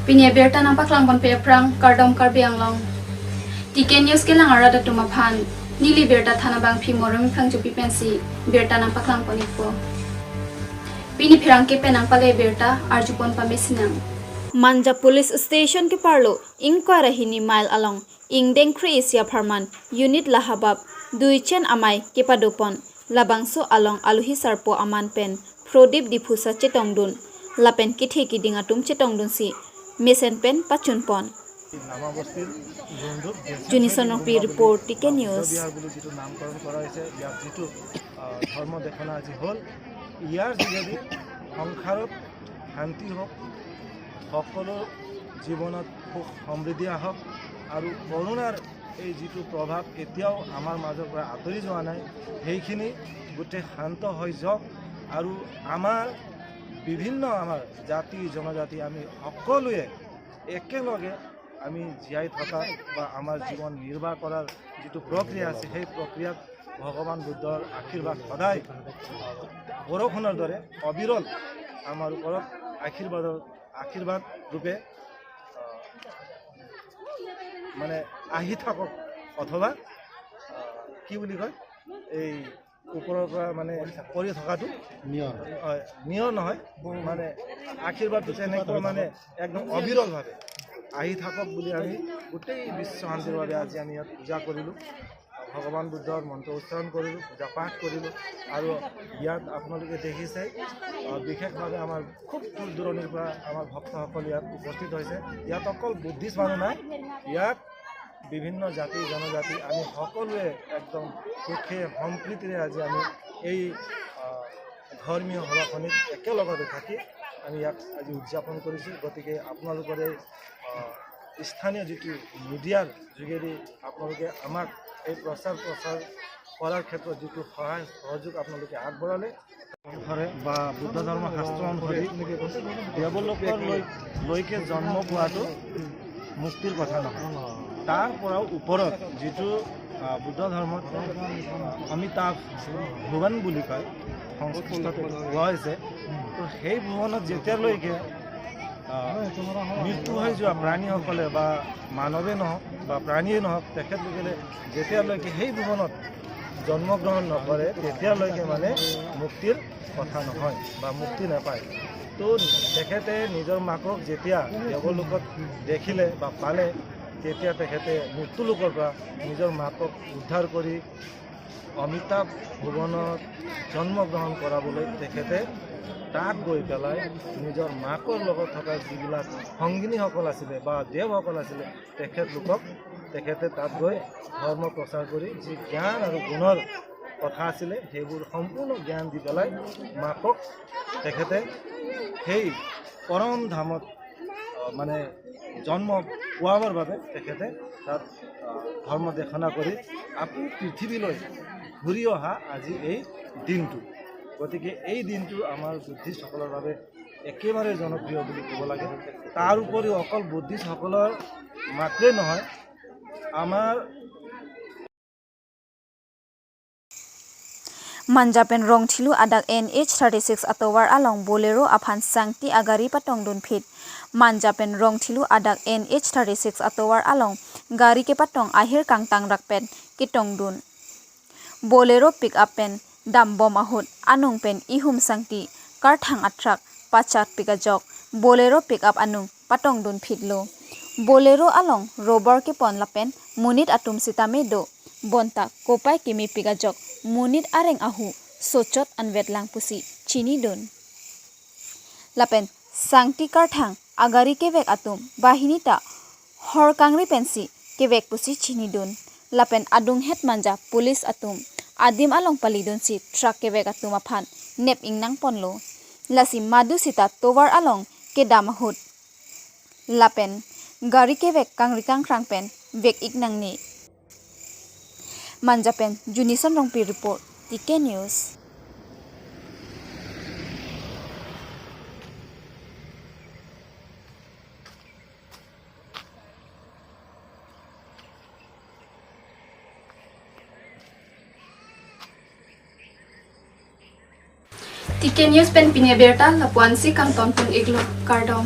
Pinia berta nang paklang bon pe prang kardom karbi anglong. TK News ke lang arada tuma phan. Nili berta thana bang phi morom phang jupi pensi berta nang paklang ponipo. Pini phirang ke penang pale berta arjupon pa mesinang. Manja Police Station ke parlo inquiry hini mile along ingdeng khri isia pharman unit lahabab dui chen amai kepadopon labangso along aluhi sarpo aman pen prodip difusa chetongdun lapen kithe ki dingatum chetongdun si mesen pen pachunpon. Junison P report TK News. যিটো নামকৰণ কৰা হৈছে, ইয়াত যিটো ধৰ্ম দেখনা আজি হ'ল, ইয়াৰ যোগেদি সংসাৰত শান্তি হওক, সকলো জীৱনত সুখ সমৃদ্ধি আহক আৰু কৰোণাৰ এই যিটো প্ৰভাৱ এতিয়াও আমাৰ মাজৰ পৰা আঁতৰি যোৱা নাই, সেইখিনি গোটেই শান্ত হৈ যাওক আৰু আমাৰ বিভিন্ন আমাৰ জাতি জনজাতি আমি সকলোৱে একেলগে আমি জীয়াই থকা বা আমাৰ জীৱন নিৰ্বাহ কৰাৰ যিটো প্ৰক্ৰিয়া আছে, সেই প্ৰক্ৰিয়াত ভগৱান বুদ্ধৰ আশীৰ্বাদ সদায় বৰষুণৰ দৰে অবিৰল আমাৰ ওপৰত আশীৰ্বাদ ৰূপে মানে আহি থাকক, অথবা কি বুলি কয় এই ওপৰৰ পৰা মানে পৰি থকাটো নিয়ৰ নহয়, মানে আশীৰ্বাদটো তেনেকুৱা মানে একদম অবিৰলভাৱে আহি থাকক বুলি আমি গোটেই বিশ্ব শান্তিৰ বাবে আজি আমি ইয়াত পূজা কৰিলোঁ, ভগৱান বুদ্ধৰ মন্ত্ৰ উচ্চাৰণ কৰিলোঁ, পূজা পাঠ কৰিলোঁ। আৰু ইয়াত আপোনালোকে দেখিছে বিশেষভাৱে আমাৰ খুব দূৰ দূৰণিৰ পৰা আমাৰ ভক্তসকল ইয়াত উপস্থিত হৈছে। ইয়াত অকল বুদ্ধিষ্ট মানুহ নাই, ইয়াত বিভিন্ন জাতি জনজাতি আমি সকলোৱে একদম সুখে সম্প্ৰীতিৰে আজি আমি এই ধৰ্মীয় সভাখনিত একেলগতে থাকি আমি ইয়াক আজি উদযাপন কৰিছোঁ। গতিকে আপোনালোকৰ এই স্থানীয় যিটো মিডিয়াৰ যোগেদি আপোনালোকে আমাক এই প্ৰচাৰ প্ৰচাৰ কৰাৰ ক্ষেত্ৰত যিটো সহায় সহযোগ আপোনালোকে আগবঢ়ালে অনুসৰে বা বুদ্ধ ধৰ্ম শাস্ত্ৰ অনুসৰি দেৱলোকৰ লৈকে জন্ম পোৱাটো মুক্তিৰ কথা নহয়, তাৰ পৰাও ওপৰত যিটো বুদ্ধ ধৰ্মত অমিতাভ ভুৱন বুলি কয়, সংস্কৃতত কোৱা হৈছে। তো সেই ভুৱনত যেতিয়ালৈকে মৃত্যু হৈ যোৱা প্ৰাণীসকলে বা মানৱে নহওক বা প্ৰাণীয়ে নহওক, তেখেতলোকে যেতিয়ালৈকে সেই ভুৱনত জন্মগ্ৰহণ নকৰে তেতিয়ালৈকে মানে মুক্তিৰ কথা নহয় বা মুক্তি নাপায়। তো তেখেতে নিজৰ মাকক যেতিয়া দেৱলোকত দেখিলে বা পালে, তেতিয়া তেখেতে মৃত্যুলোকৰ পৰা নিজৰ মাকক উদ্ধাৰ কৰি অমিতাভ ভুৱনত জন্মগ্ৰহণ কৰাবলৈ তেখেতে তাত গৈ পেলাই নিজৰ মাকৰ লগত থকা যিবিলাক সংগিনীসকল আছিলে বা দেৱসকল আছিলে, তেখেতলোকক তেখেতে তাত গৈ ধৰ্ম প্ৰচাৰ কৰি যি জ্ঞান আৰু গুণৰ কথা আছিলে সেইবোৰ সম্পূৰ্ণ জ্ঞান দি পেলাই মাকক তেখেতে সেই পৰম ধামত মানে জন্ম পোৱাবৰ বাবে তেখেতে তাত ধৰ্ম দেশনা কৰি আকৌ পৃথিৱীলৈ ঘূৰি অহা আজি এই দিনটো। গতিকে এই দিনটো আমাৰ বুদ্ধিষ্টসকলৰ বাবে একেবাৰে জনপ্ৰিয় বুলি ক'ব লাগে। তাৰ উপৰিও অকল বুদ্ধিষ্টসকলৰ মাত্ৰেই নহয়, আমাৰ Manjapen rong thilu adak NH36 atowar along Bolero aphan sangti agari patong dun phit. Manjapen rong thilu adak NH36 atowar along gari ke patong ahir kangtang rakpen kitong dun. Bolero pick up pen dambom ahut anung pen ihum sangti karthang atrak pachat pikajok Bolero pick up anung patong dun phitlo. Bolero along robor ke pon lapen munit atum sitame do bonta kopai kimi pikajok munit areng ahu sochot anvet langpusi chini dun. Lapen sangti karthang agari kevek atum bahinita horkangri pensi kevek pusi chini dun. Lapen adung het manja police atum adim along palidun si truck kevek atum aphan nep ingnang ponlo. Lasi madu sita towar along ke damahut. Lapen gari kevek kangri kangkrang pen vek iknang ni. Manjapen Junison Rongpi report TK News. TK News pen pinya berta lapuan si kang tonpun iglo kardom.